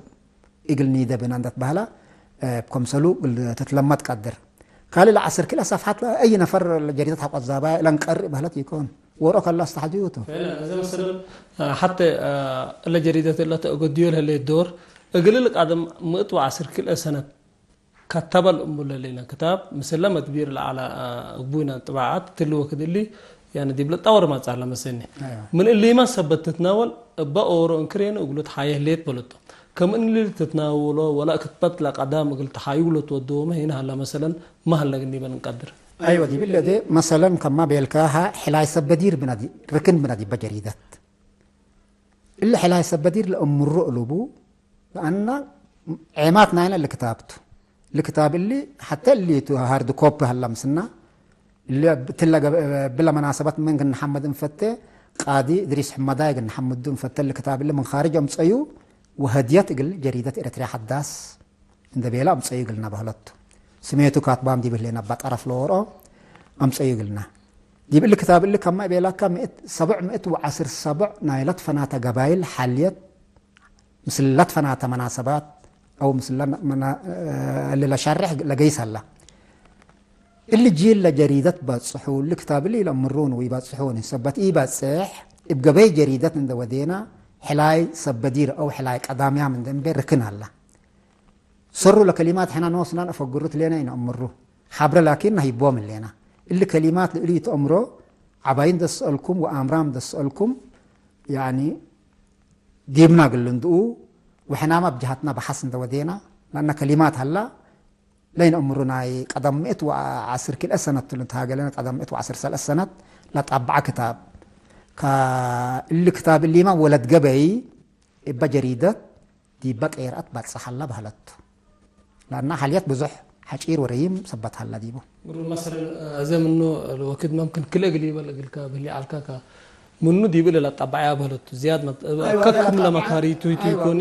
እግል ኒደ ብነ እንደ ትበህለ፣ እብ ከምሰሉ እግል ትትለመድ ቀድር። ካልእ ለዐስር ክልኤ ሰፍሐት ለአይ ነፈር ለጀሪደት ሐቆ ዛባየ ለንቀርእ በህለት ኢኮን። ወርኦ ከለ አስተሐድዩ ቱ። ፍዕለን፣ እዘ መሰለን፣ ሐተ፣ እለ ጀሪደት እለ ተአገድዮ ለህሌት ዶር፣ እግል ልቃደም ምእት ወዐስር ክልኤ ሰነት ከተበ ለእምቡ ለህሌነ ክታብ፣ ምስለ መድቢር ለዐለ፣ እግቡይነ ጥባዓት፣ ትል ወክድ እሊ፣ ያኒ ዲብ ልጣወር ማጽአ ለመሰኒ። አይዋ። ምን እሊመ ሰበት ትትናወል፣ እበ ኦሮ እንክሬነ እግሉ ተሓየ ህሌት በለቶ። ከም እሊ ልትትናወሎ ወለ ክትበት ለቀዳም እግል ተሓዩ ለትወደወመ ሄነ ሀለ መሰለን ማ ሀለ እግል ኒበል እንቀድር። አይወ፣ ዲብለ እዴ መሰለን ከማ ቤልካሃ ሕላይ ሰብ በዲር ብነ ዲ-፣ ርክን ብነ ዲበ ጀሪደት። እሊ ሕላይ ሰብ በዲር ለእምሮ እሉቡ፣ ለአና ዔማት ናይነ እሊ ክታብ ቱ። እሊ ክታብ እሊ ሐተ እሊ ቱ ሃርድ ኮፒ ሀለ ምስና፣ እሊ እትለ ገብ-፣ እብለ መናሰበት ምን እግል ነሐምድ እንፈቴ፣ ቃዲ እድሪስ ሕመዳይ እግል ነሐምዱ እንፈቴ፣ እሊ ክታብ እሊ ምን ካርጅ አምጸዩ ወሀድየት እግል ጀሪደት ኤረትርያ ሐዳስ እንዴ ቤለ አምጸዩ እግልና በህለቱ። ስሜቱ ካትባም ዲብ ህሌነ እበ ጠረፍ ለወርኦ አምጸዩ እግልና። ዲብ እሊ ክታብ እሊ ከመ እቤላካ ምእት፣ ሰቡዕ ምእት ወዐስር ሰቡዕ ናይ ለትፈናተ ገባይል ሐልየት ምስል ለትፈናተ መናሰባት አው ምስል ለመና-፣ እሊ ለሸርሕ ለገይስ ሀላ። እሊ ጂል ለጀሪደት በጽሑ፣ እሊ ክታብ እሊ ኢለአምሩን ወኢበጽሑን። ሰበት ኢበጽሕ፣ እብ ገበይ ጀሪደት እንደ ወዴና፣ ሕላይ ሰብ በዲር አው ሕላይ ቀዳምያም እንደ እንቤ ርክን ሀላ። ሰሩ ለከሊማት ሕና ኖስና ነአፈግሩ ትሌና ኢነአምሩ። ሐብረ ላኪን ነህይቦም ህሌና። እሊ ከሊማት ለእሉ ኢተአምሮ፣ ዐባይን ደሰአልኩም ወአምራም ደሰአልኩም፣ ያኒ ዲብና እግል ልንድኡ፣ ወሕናመ እብ ጀሀትና በሐስ እንደ ወዴና፣ ለአነ ከሊማት ሀላ፣ ለኢነአምሩ ናይ ቀደም ምእት ወዐስር ክልኤ ሰነት ቱ ልንትሃገለነ፣ ቀደም ምእት ወዐስር ሰለስ ሰነት ለጣብዐ ክታብ። ከእሊ ክታብ እሊመ ወለት ገበይ እበ ጀሪደት ዲበ ቄርአት በጽሕ ሀላ በህለቱ። ለአነ ሐልየት ብዙሕ ሐጪር ወረይም ሰበት ሀላ ዲቡ። ግሩም መሰለን፣ አዜ ምኑ ወክድ መምክን ክልኤ እግል ይበል እግልከ ብህሌ ዐልከ ከ ምኑ ዲብ እሊ ለጠበዐያ በህለቱ። ዝያድ መት-፣ አይዋ፣ ከክም ገለ ለመካሪቱ ይቱ አይዋ፣ ይኮኒ።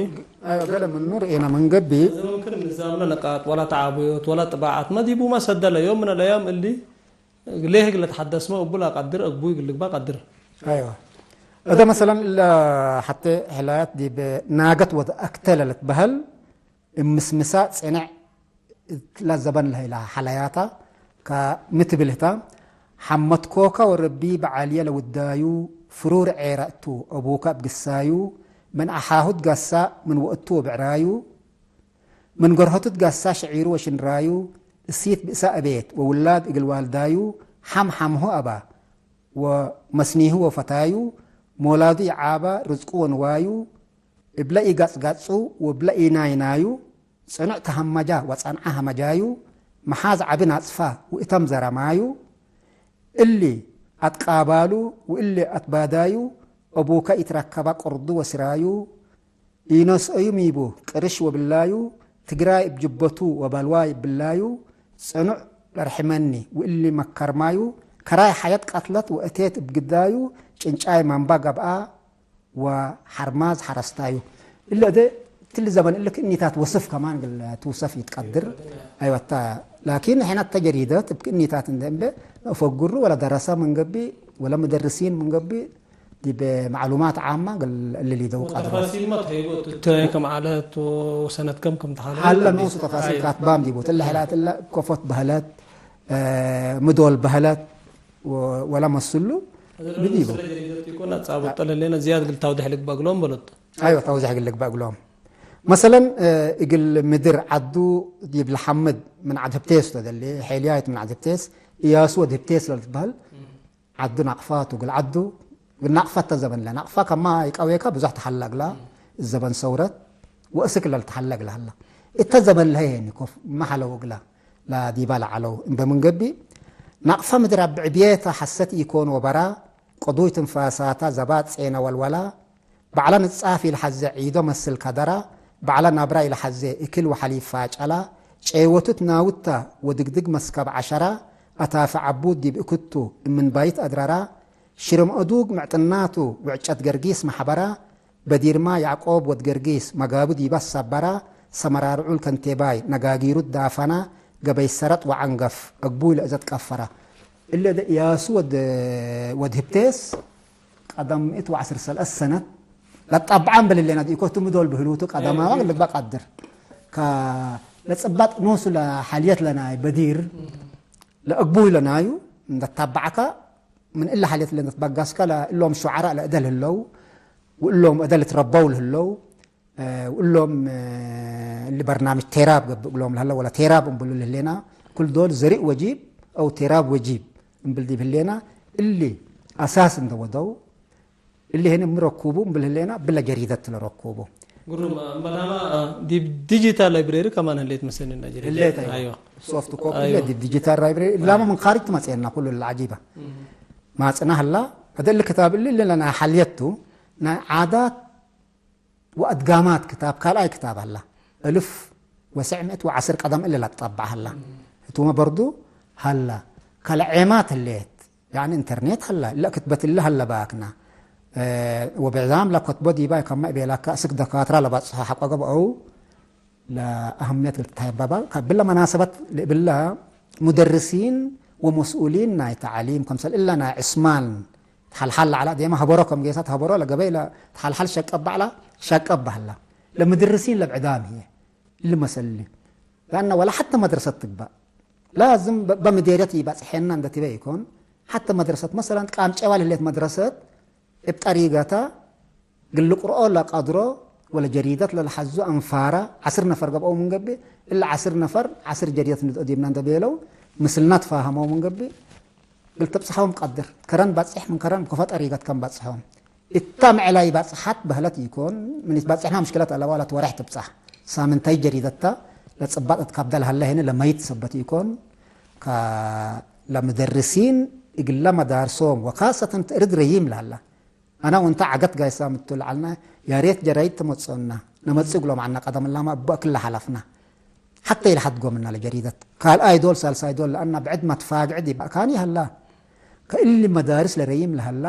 አይዋ፣ ገለ ምኑ ርኤና ምን ገብእ። አዜ ምምክን ንዛምነ ንቃጥ ወላ ተዓቡዮት ወላ ጥባዓት መ ዲቡመ ሰደለ ዮም ምን አልአያም እሊ ሌህ እግል ለተሐደስመ እቡ ለአቀድር እግቡይ እግል ልግበእ ቀድር። አይዋ። እተ መሰለን እለ ሐቴ ሕላያት ዲብ ናገት ወተአክተለ ለትበህል እምስምሳ ጽንዕ እትለ ዘበን ለህላ ሐለያታ ከምትብል ህታ፣ ሐመትኮከ ወረቢ በዓልየ ለውዳዩ፣ ፍሩር ዔረ እቱ አቡከ እብ ግሳዩ፣ ምን አሓሁ ትጋሳ ምን ወእቱ ወብዕራዩ፣ ምን ገርሆቱ ትጋሳ ሽዒሩ ወሽንራዩ፣ እሲት ብእሰ እቤት ወውላድ እግል ዋልዳዩ፣ ሐም ሐምሁ አባ ወመስኒሁ ወፈታዩ፣ ሞላዱ ይዓባ ርዝቁ ወንዋዩ፣ እብለ ኢጋጽጋጹ ወእብለ ኢናይናዩ፣ ጽኑዕ ተሀመጃ ወጸንዐ ሀመጃዩ፣ መሓዝ ዐቢ ናጽፋ ወእተም ዘረማዩ፣ እሊ አትቃባሉ ወእሊ አትባዳዩ፣ አቡከ ኢትረከበ ቅርዱ ወስራዩ፣ ኢነስአዩ ሚቡ ቅርሽ ወብላዩ፣ ትግራይ እብ ጅበቱ ወበልዋይ እብ ብላዩ፣ ጽኑዕ ለርሕመኒ ወእሊ መከርማዩ፣ ከራይ ሐየት ቀትለት ወእቴት እብ ግዳዩ፣ ጭንጫይ ማንባ ገብአ ወሐርማዝ ሐረስታዩ። እለ እደ ትል ዘበን እሊ ክእኒታት ወስፍ ከማን እግል ትውሰፍ ኢትቀድር። አይወታ ላኪን ሕነ ተጀሪደት እብ ክእኒታት እንደ እምበ ነአፈግሩ ወለ ደረሰ ምን ገብእ ወለ ሙደርሲን ምን ገብእ ዲብ መዕሉማት ዓመ እግል እሊ ሊደው ቀድሮ። ወተፋሲል መ ተሀይቦ እቱ እተ ከም ዐለት ወሰነት ከም ከም ተሓለፈ ሀለ እንዴ? ኖሱ ተፋሲል አይ። ካትባም ዲቡ። እለ ሕላት እለ እብ ከፎት በህለት፣ እ፣ ምዶል በህለት ወ-፣ ወለ መስሉ ብዲቡ። ስለ ጀሪደት ኢኮን አጻቦ ጠለሌነ ዝያድ እግል ታውዴሕ ልግበእ እግሎም በሎት። አይወ፣ ታውዴሕ እግል ልግበእ እግሎም። መሰለን፣ እ፣ እግል ምድር ዐዱ ዲብ ለሐምድ ምን ዐድ ህብቴስ ተደሌ፣ ሔልያይት ምን ዐድ ህብቴስ፣ እያሱ ወድ ህብቴስ ለልትበህል፣ ዐዱ ናቅፋ ቱ፣ እግል ዐዱ፣ እግል ናቅፋ እተ ዘበን ለናቅፋ ከማ ኢቀዌከ ብዙሕ ተሐለ እግላ፣ እም። ዘበን ሰውረት ወእስክ ለልተሐለ እግላ ሀላ። እተ ዘበን ለሀ የኒ ኮፍ መሐለው እግላ፣ ለዲባ ለዐለው። እምበ ምን ገብእ፣ ናቅፋ ምድር አብዕብየተ ሐሰት ኢኮን ወበራ፣ ቅዱይ ትንፋሳታ ዘባጥ ጼነ ወልወላ፣ በዕለ ንጻፍ ኢለሐዜ ዒዶ መስል ከደራ፣ በዕለ ናብራ ኢለሐዜ እክል ወሐሊብ ፋጨላ፣ ጨይወቱ ትናውታ ወድግድግ መስከብ ዐሸራ፣ አታፊ ዐቡድ ዲብ እክቱ እምን ባይት አድረራ፣ ሽርም አዱግ ምዕጥናቱ ውዕጨት ገርጊስ መሐበራ፣ በዲርማ ያዕቆብ ወድ ገርጊስ መጋቡ ዲበ ሰበራ፣ ሰመራ ርዑል ከንቴባይ ነጋጊሩ ዳፈና፣ ገበይ ሰረጥ ወዐንገፍ አግቡይ ለእዘት ቀፈራ። እለ እደ እያሱ ወድ፣ ወድ ህብቴስ፣ ቀደም ምእት ወዐስር ሰለስ ሰነት ለጣብዓም በልሌና ዲኮ ቱ ምዶል ብህሉቱ ቀደማዋ እም። ልግበእ ቀድር። ከ-፣ ለጽባጥ ኖሱ ለሐልየት ለናይ በዲር እም። ለአግቡይ ለናዩ እንደ ታባዕካ ምን እለ ሐልየት ለእንደ ትበጋስካ ለእሎም ሹዓራእ ለእደል ህለው ወእሎም እደል ትረበው ለህለው እ፣ ወእሎም፣ እ፣ እሊ በርናምጅ ቴራብ ገብእ እግሎም ለሀለ ወለ ቴራብ እምብሉ ለህሌና፣ ኩል ዶል ዘሪእ ወጂብ አው ቴራብ ወጂብ እምብል ዲብ ህሌና፣ እሊ አሳስ እንደ ወደው፣ እሊ ህን እም ረኩቡ እምብል ህሌና፣ ብለ ጀሪደት ለረኩቡ። ግሩም፣ እምበላማ፣ ዲብ ዲጂታል ላይብሬሪ ከማን ህሌት መሰለኒ ጀሪደት። ህሌት፣ አይዋ። አይዋ። ሶፍት ኮፒ አይዋ። ዲብ ዲጂታል ላይብሬሪ፣ እላመ ምን ካርጅ ትመጽኤና ኩሉ ለዐጂበ። እም። ማጽና ህላ፣ እደ እሊ ክታብ እሊ፣ እሊ ለና ሐልየቱ፣ ናይ ዓዳት ወአድጋማት ክታብ ካልኣይ ክታብ ሀላ። እልፍ ወስዕ ምእት ወዐስር ቀደም እሊ ለትጠበዕ ሀላ። ህቱመ በርዱ ሀላ። ከለዔማት ህሌት፣ ያኒ ኢንተርኔት ሀላ፣ እለ ክትበት እለ ሀለ ባክና። እ፣ ወብዕዛም ለከትቦ ዲባይ ከመ እቤላከ፣ እስክ ደካትራ ለባጽሖ ሐቆ ገብአው፣ ለአህምየት ልትሀበባ፣ ከብለ መናሰበት ልእብለ ሙደርሲን ወመስኡሊን ናይ ተዕሊም፣ ከምሰል እለ ናይ ዕስማን ተሐልሐል ለዐለ፣ ዴመ ሀበሮ ከም ጌሳት ሀበሮ ለገበይ ለተሐልሐል ሸቀብ በዕላ፣ ሸቀብ በህላ። ለሙደርሲን ለብዕዳም ህዬ፣ እሊ መሰሊ። ለአነ ወላ ሐተ መድረሰት ትግባእ። ላዝም በ-፣ በምዴርየት ኢበጽሐነ እንደ ትቤ ኢኮን። ሐተ መድረሰት መሰለን ቃም ጨዋል ህሌት መድረሰት እብ ጠሪገተ እግል ልቅርኦ ለቀድሮ ወለጀሪደት ለለሐዙ አንፋረ ዐስር ነፈር ገብአው ምን ገብእ፣ እለ ዐስር ነፈር ዐስር ጀሪደት ንድኦ ዲብነ እንደ ቤለው ምስልና ትፋሀመው ምን ገብእ፣ እግል ትብጽሐው ቀድር። ከረን ባጽሕ ምን ከረን ብከፎ ጠሪገት ከም ባጽሖም። እታ ምዕላይ ባጽሓት በህለት ኢኮን፣ ምን ኢትባጽሕና ምሽክለት አለባ ወለት ወሬሕ ትብጻሕ። ሳምንታይ ጀሪደት ተ፣ ለጽባጥ እት ካብዳ ለሀለ ህነ ለመይት ሰበት ኢኮን፣ ከ-፣ ለምደርሲን እግለ መዳርሶም ወካሰተን ትእርድ ረዪም ለሀለ። አና ወእንተ ዐገት ጋይ ሳምንቱ ለዐልነ፣ ያሬት ጀራይድ ትመጽኦና፣ ነመጽእ እግሎም ዐና ቀደም እላመ እበ እክለ ሐለፍና። ሐተ ኢለሐድጎ ምና ለጀሪደት። ካልኣይ ዶል፣ ሳልሳይ ዶል ለአና ብዕድ መትፋግዕ ዲብ አካን ይሀላ። ከእሊ መዳርስ ለረዪም ለሀላ፣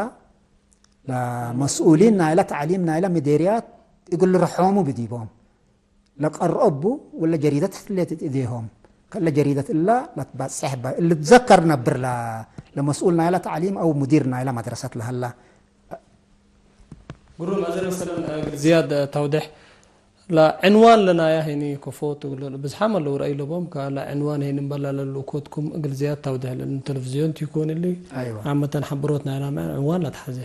ለመስኡሊን ናይለ ተዕሊም ናይለ ምዴርያት እግል ልርሖሙ ብዲቦም። ለቀርኦ እቡ ወለ ጀሪደት ህሌት እት እዴሆም። ከእለ ጀሪደት እላ ለትባጽሕ በ-፣ እሊ ትዘከር ነብር ለ-፣ ለመስኡል ናይለ ተዕሊም አው ሙዲር ናይለ መድረሰት ለሀላ። ግሩም። አዜ መሰለን እግል ዝያድ ተውዴሕ ለዕንዋን ለናያ ሄኒ ከፎ ትግሎ ብዝሓም አለው ረአይ ለቦም ከለዕንዋን ሄኒ እምበል ለልኡኮትኩም እግል ዝያድ ተውዴሕ ለእን ቴሌቪዝዮን ቲኮን እሊ አይዋ። ዓመተን ሐብሮት ናይላ መ ዕንዋን ለትሐዜ።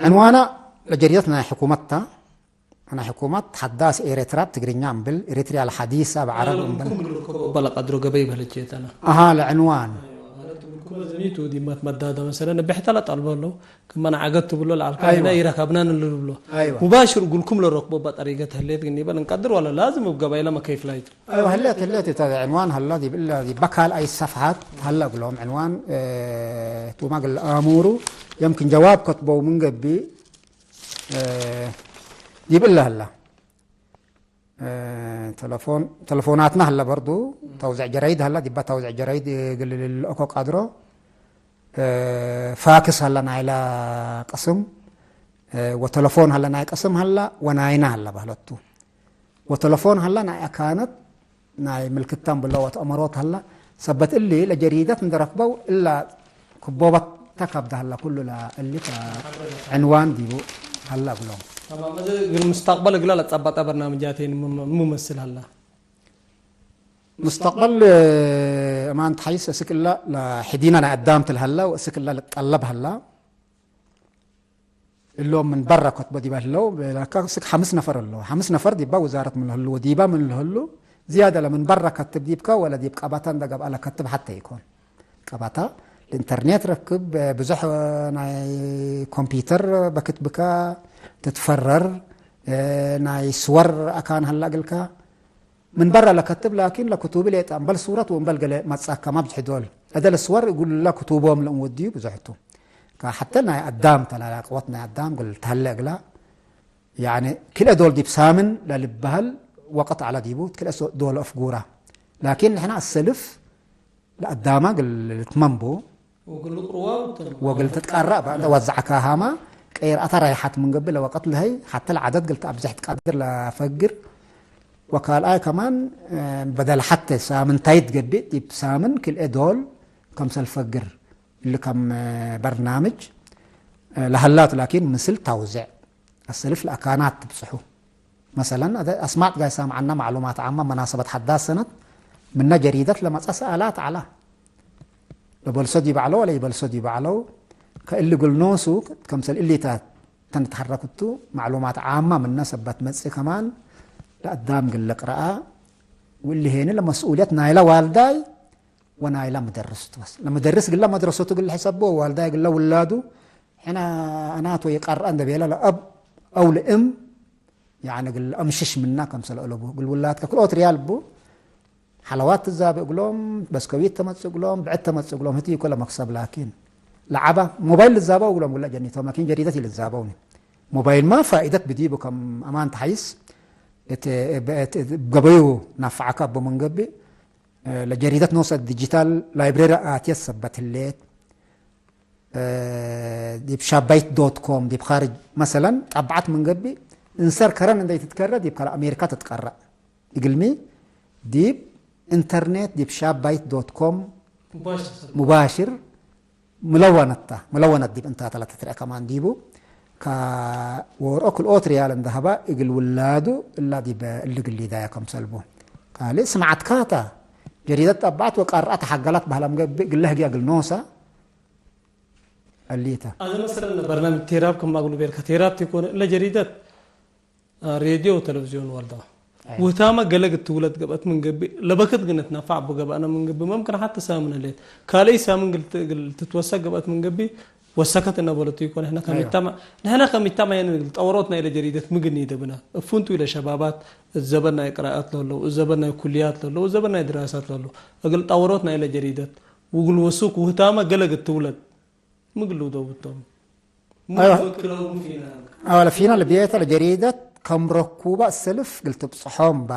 ዕንዋና ለጀሪደት ናይ ሕኩመት ተ። አነ ሕኩመት ሐዳስ ኤረትራ ብትግርኛ እምብል፣ ኤሪትሪያ አልሐዲስ አብ ዐረብ እምብል። ለልኡኮትኩም እግል ልርከቦ እበ ለቀድሮ ገበይ በህለቼተነ። አሃ፣ ለዕንዋን። አይዋ። አነ ትብልኩም ለዘሚቱ ዲማት መዳደ መሰለን እብ ሕተ ለጠልቦ ለው። ክመ ነዐገት ትብሎ ለዐልከ አይዋ። ሕነ ኢረከብናን ልብሎ። አይዋ። ሙባሽር እግልኩም ለረክቦ በጠሪቀት ህሌት ግን ይበል እንቀድር ወለ ላዝም እብ ገበይለ መከይፍ ላይቱ? አይዋ፣ ህሌት፣ ህሌት እተ ዕንዋን ሀላ ዲብ እለ ዲብ በካል አይ ሰፍሐት ሀላ እግሎም ዕንዋን፣ እ፣ ቱማ እግል አሙሩ የምክን ጀዋብ ከትበው ምን ገብእ፣ እ፣ ዲብ እለ ሀላ። እ፣ ተለፎን፣ ተለፎናትና ሀለ በርዱ፣ ተውዘዕ ጀራይድ ሀለ፣ ዲባ ተውዘዕ ጀራይድ እግል ልልእኮ ቀድሮ፣ እ፣ ፋክስ ሀለ ናይላ ቅስም፣ እ፣ ወተለፎን ሀለ ናይ ቅስም ሀለ፣ ወናይና ሀለ በህለቱ። ወተለፎን ሀለ ናይ አካነት ናይ ምልክታም ብሎ ወተአመሮት ሀለ፣ ሰበት እሊ ለጀሪደት እንደ ረክበው እላ ክቦበት ተከብደ ሀላ ኩሉ ለእሊ ዕንዋን ዲቡ ሀላ እግሎም። ተማም። እዝ እግል ሙስተቅበል እግለ ለጸበጠ በርናምጃቴን ሙ-፣ ሙ መስል ሀላ? ሙስተቅበል፣ እ፣ እማን ተሐይስ እስክ እላ ለሕዲና ናይ አዳምት ለሀላ ወእስክ እላ ልጠለብ ሀላ። እሎም ምን በረ ከትቦ ዲበ ህለው፣ ቤላካ እስክ ሐምስ ነፈር እለው። ሐምስ ነፈር ዲባ ውዛረት ምን ለህሉ ወዲባ ምን ለህሉ፣ ዝያደ ለምን በረ ከትብ ዲብከ ወለ ዲብ ቀባታ እንደ ገብአ ለከትብ ሐተ ኢኮን። ቀባታ ለኢንተርኔት ረክብ፣ ብዙሕ ናይ ኮምፒውተር በክትብከ ትትፈረር፣ ናይ ስወር አካን ሀላ እግልከ፣ ምን በረ ለከትብ ላኪን ለክቱብ ሌጠ፣ እምበል ሱረት ወእምበል ገሌ መጽአከ፣ መብዝሕ ዶል። እደ ለስወር እግለ ክቱቦም ለእንወድዩ ብዙሕ ቱ። ከሐተ ናይ አዳም ተላላቅወት ናይ አዳም እግል ተሀለ እግላ፣ ያኒ ክልኤ ዶል ዲብ ሳምን ለልበሀል ወቅት ዐለ ዲቡ፣ ክልኤ ሶ-፣ ዶል አፍጉራ። ላኪን ንሕነ አሰልፍ ለአዳማ እግል ልትመም ቡ። ወእግል ልቅርዋ ወተ-፣ ወእግል ትትቀረእ በ-፣ እንተ ወዘዐካሃማ ቀይርአተ ራይሐት ምን ገብእ ለወቅት ለሀይ ሐተ ለዐደድ እግል ተአብዝሕ ትቀድር ለፈግር። ወካልኣይ ከማን፣ እ፣ በደል ሐቴ ሳምንታይት ገብእ፣ ዲብ ሳምን ክልኤ ዶል ከምሰል ፈግር፣ እሊ ከም፣ እ፣ በርናምጅ፣ እ፣ ለሀላቱ ላኪን ምስል ተውዜዕ አሰልፍ ለአካናት ትብጽሑ። መሰለን፣ አደ አስማጥ ጋይ ሳምዐና ማዕሉማት ዓማ መናሰበት ሐዳስ ሰነት ምነ ጀሪደት ለመጽአ ሰአላት ዐላ። ለበልሶ ዲብ ዐለው ወለኢበልሶ ዲብ ዐለው፣ ከእሊ እግል ኖሱ፣ ከምሰል እሊተ ተንትሐረክ እቱ፣ ማዕሉማት ዓማ ምነ ሰበት መጽእ ከማን ለአዳም እግል ልቅረአ፣ ወእሊ ሄኒ ለመስኡልየት ናይለ ዋልዳይ ወናይለ ምደርስ ቱ። በስ ለምደርስ እግለ መድረሰቱ እግል ልሕሰቦ፣ ወዋልዳይ እግለ ውላዱ፣ ሕነ አናት ወይቀርአ እንደ ቤለ ለአብ አው ለእም፣ ያኒ እግል አምሽሽ ምና ከምሰል አለቡ፣ እግል ውላድከ ክልኦት ሪያል ቡ፣ ሐለዋት ትዛበ እግሎም፣ በስከዊት ተመጽእ እግሎም፣ ብዕድ ተመጽእ እግሎም፣ ህቲ ኢኮ ለመክሰብ ላኪን፣ ለዐበ ሞባይል ልዛበው እግሎም፣ ግለ ጀኒቶም ላኪን ጀሪደት ኢልዛበውኒ። ሞባይልማ ፋኢደት ብዲቡ ከም አማን ተሐይስ፣ እት፣ እብ፣ እት፣ እብ ገበዩ ናፈዐከ እቡ ምን ገብእ፣ ለጀሪደት ኖሰ ዲጂታል ላይብረሪ አትየት ሰበት ህሌት። ዲብ ሻባይት ዶት ኮም ዲብ ካርጅ መሰለን ጠብዐት ምን ገብእ፣ እንሰር ከረን እንዴ ትትከረ ዲብ ከረ አሜሪካ ትትቀረእ። እግልሚ ዲብ ኢንተርኔት ዲብ ሻባይት ዶት ኮም ሙባሽር ምለወነታ፣ ምለወነት ዲብ እንታተ ለትትረአ ከማን ዲቡ፣ ከወርኦ ክልኦት ርያል እንደ ሀባ እግል ውላዱ እላ ዲብ እሊ ግሊዳያ ከምሰልቡ። ካልእ ስምዓትካታ ጀሪደት ጠብዐት ወቃርአት ሐገላት በህለ ምገብእ እግለ ህግየ እግል ኖሳ እሊተ። አዜ መሰለን በርናምጅ ቴራብ ክም አግሉ ቤልከ ቴራብ ቲኮን እለ ጀሪደት ሬድዮ ወተለቪዝዮን ወልደዋ። አይ። ውህታመ ገለ እግል ትውለድ ገብአት ምን ገብእ፣ ለበክት ግን እትነፋዕ እቡ ገብአነ ምን ገብእ፣ መምክን ሐተ ሳምን ህሌት። ካልአይ ሳምን እግል ት-፣ እግል ትትወሰክ ገብአት ምን ገብእ፣ ወሰከት እነ በለቱ ይኮን። ሕነ አይዋ። ከሚታመ-፣ ንሕነ ከሚታመ የን እግል ጠወሮት ናይለ ጀሪደት ምግኒ ደብነ። እፉንቱ ኢለ ሸባባት፣ እዘበን ናይ ቅራአት ለህለው፣ እዘበን ናይ ኩልያት ለህለው፣ እዘበን ናይ ድራሳት ለህለው፣ እግል ጠወሮት ናይለ ጀሪደት፣ ውግል ወሱክ ውህታመ ገለ እግል ትውለድ። ምግሉ ደውቶም። አይዋ። ምክረው ፊና። አወለ ፊና ለብየተ ለጀሪደት ከም ረኩባ ሰልፍ ግል ትብጽሖም ባ፣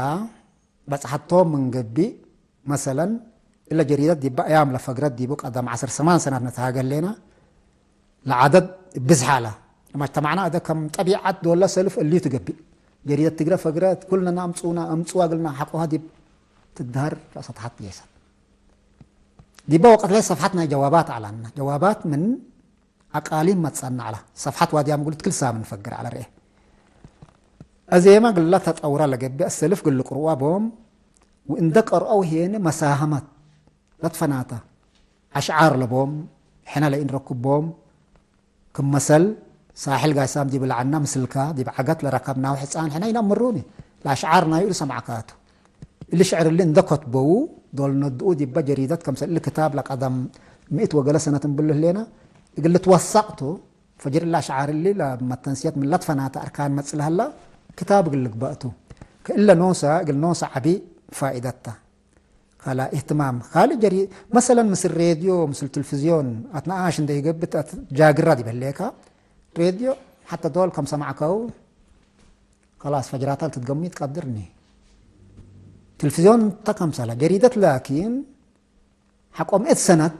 በጽሐቶም ምን ገብእ፣ መሰለን፣ እለ ጀሪደት ዲበ አያም ለፈግረት ዲቡ ቀደም ዐስር ሰማን ሰናት ነትሃገ ህሌና፣ ለዐደድ ብዝሕ አለ። ለመጅተማዕና እደ ከም ጠቢዐት ዶለ ሰልፍ እሊ ትገብእ። ጀሪደት ትግረ ፈግረት፣ ኩልነ ነአምጹና፣ አምጹዋ እግልና ሐቆሃ ዲብ ትድሀር ሰፍሐት ጌሰት። ዲበ ወቀት ላይ ሰፍሐት ናይ ጀዋባት ዐላና። ጀዋባት ምን አቃሊም መጽአነ ዐለ። ሰፍሐት ዋድያም እግሉ ትክል ሳምን ፈግር ዐለ ርኤ። አዜመ እግለ ተጠውረ ለገብእ አሰልፍ እግል ልቅርዋ ቦም፣ ወእንደ ቀርአው ሄነ መሳሀመት ለትፈናተ አሽዓር ለቦም፣ ሕነ ለኢንረክቦም፣ ክም መሰል፣ ሳሕል ጋሳም ዲብ ለዐና ምስልከ፣ ዲብ ዐገት ለረከብናሁ ሕጻን ሕነ ኢነአምሩኒ፣ ለአሽዓር ናዩ ኢልሰምዐካቱ። እሊ ሽዕር እሊ እንደ ከትበዉ፣ ዶል ነድኡ ዲበ ጀሪደት፣ ከምሰል እሊ ክታብ ለቀደም ምእት ወገለ ሰነት እንብሉ ህሌነ፣ እግል ልትወሰቅ ቱ፣ ፈጅር እሊ አሽዓር እሊ ለመተንስየት ምን ለትፈናተ አርካን መጽእ ለሀላ፣ ክታብ እግል ልግበእ ቱ። ከእለ ኖሰ፣ እግል ኖሰ ዐቢ ፋኢደት ተ። ካላ እህትማም። ካልእ ጀሪ-፣ መሰለን ምስል ሬድዮ፣ ምስል ትልፍዝዮን፣ አትነአሽ እንደ ይገብእ፣ አት-፣ ጃግራ ዲብ ህሌካ። ሬድዮ፣ ሐተ ዶል ከም ሰማዕከው፣ ከላስ ፈጅራታ ልትትገሙ ትቀድርኒ። ትልፍዝዮን እንተ ከምሰለ፣ ጀሪደት ላኪን፣ ሐቆ ምእት ሰነት፣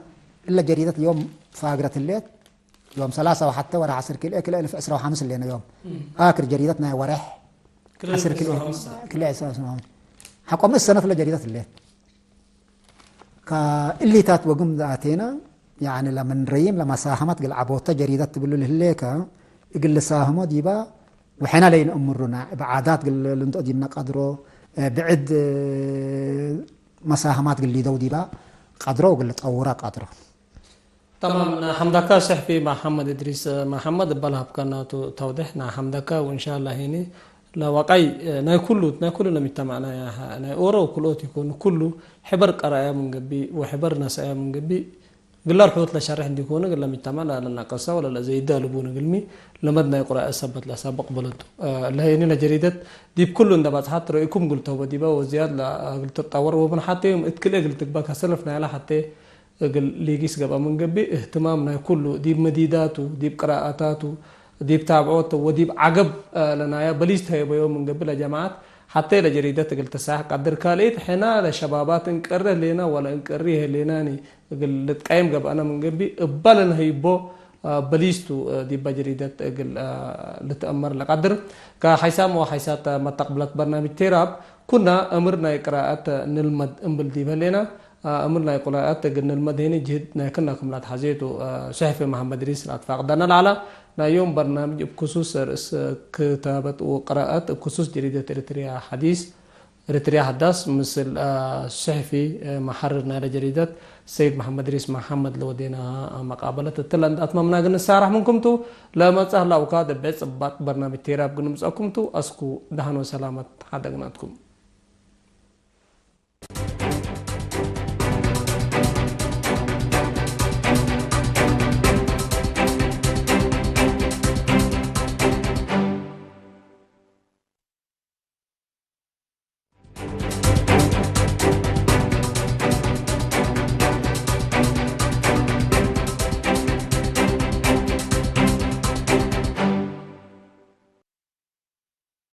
እለ ጀሪደት ዮም ፋግረት ህሌት፣ ዮም ሰላሳ ወሐተ ወርሕ ዐስር ክልኤ፣ ክልኤ እልፍ ዕስራ ወሐምስ ህሌነ ዮም። እም። አክር ጀሪደት ናይ ወርሕ ክልኤ ዐስር እልፍ ክልኤ፣ ዕስራ ወሐምስ። ክልኤ ዕስራ ወሐምስ። ሐቆ ምእት ሰነት ለጀሪደት ህሌት። ከእሊታት ወግም ዘአቴነ፣ ያኒ ለምን ረይም ለመሳሀመት እግል ዐቦተ ጀሪደት ትብሉ ለህሌከ፣ እግል ልሳህሞ ዲባ ወሕነ ለኢነአምሩና፣ እብ ዓዳት እግል ልንትኦ ዲብነ ቀድሮ፣ ብዕድ መሳህማት እግል ሊደው ዲባ ቀድሮ ወእግል ልጠውራ ቀድሮ። ተማም፣ ናሐምደካ ሰሕፊ መሐመድ እድሪስ መሐመድ እበ ለሀብከና ቱ ተውዴሕ ናሐምደካ፣ ወእንሻላ ሄኒ ለወቀይ ናይ ኩሉ፣ ናይ ኩሉ ለሚተማዕና ናይ ኦሮ ክልኦት ኢኮኑ፣ ኩሉ ሕበር ቀረአያ ምን ገብእ ወሕበር ነሰአያ ምን ገብእ፣ ግላ ርሑት ለሸርሕ እንዲኮኑ፣ ግላ ሚተማዕ ለለናቀሳ ወለለዘይደ ልቡን እግልሚ፣ ለመድ ናይ ቁራእ ሰበት ለሳብቅ በለቱ። ለሄኒ ለጀሪደት ዲብ ኩሉ እንደ ባጽሐት ረኢኩም እግል ተውበ ዲበ ወዝያድ ለእግል ትጠወር ወምን ሐቴ እት ክልኤ እግል ትግበእ ከሰልፍ ናይላ ሐቴ እግል ሊጊስ ገብአ ምን ገብእ፣ እህትማም ናይ ኩሉ፣ ዲብ መዲዳቱ፣ ዲብ ቅራአታቱ፣ ዲብ ታብዖቱ ወዲብ ዐገብ፣ አ፣ ለናያ በሊስ ተህበዮ ምን ገብእ ለጀማዐት፣ ሐቴ ለጀሪደት እግል ትሳሕ ቀድር ካልኢት፣ ሕና ለሸባባት እንቀሪ ህሌና ወለ እንቀሪ ህሌናኒ እግል ልትቀይም ገብአነ ምን ገብእ፣ እበ ለነህይቦ፣ አ፣ በሊስቱ፣ አ፣ ዲበ ጀሪደት እግል፣ አ፣ ልትአመር ለቀድር። ከሐይሳም ወሐይሳት መተቅብለት በርናምጅ ቴራብ ኩና፣ እምር ናይ ቅራአት ንልመድ እምብል ዲብ ህሌና፣ አ፣ እምር ናይ ቁራአት እግል ንልመድ ሄኒ ጅህድ ናይ ክና ክም ለአትሐዜ ቱ፣ አ፣ ሰሕፊ መሐመድ እድሪስ ለአትፋቅደነ ለዐለ። ናይ ዮም በርናምጅ እብ ክሱስ ርእስ ክታበት ወቅራአት እብ ክሱስ ጀሪደት ኤሪትርያ ሐዲስ፣ ኤሪትርያ ሐዳስ፣ ምስል፣ አ፣ ሰሕፊ፣ አ፣ መሐርር ናይለ ጀሪደት ሰይድ መሐመድ እድሪስ መሐመድ ለወዴናሃ መቃበለት እትለ እንደ አትመምና እግል ንሳረሕ ምንኩም ቱ። ለመጽእ ህለ አውካት እብ ጽባጥ በርናምጅ ቴራብ እግል ንምጽአኩም ቱ። አስኩ ደሐን ወሰላመት ሐደግናትኩም።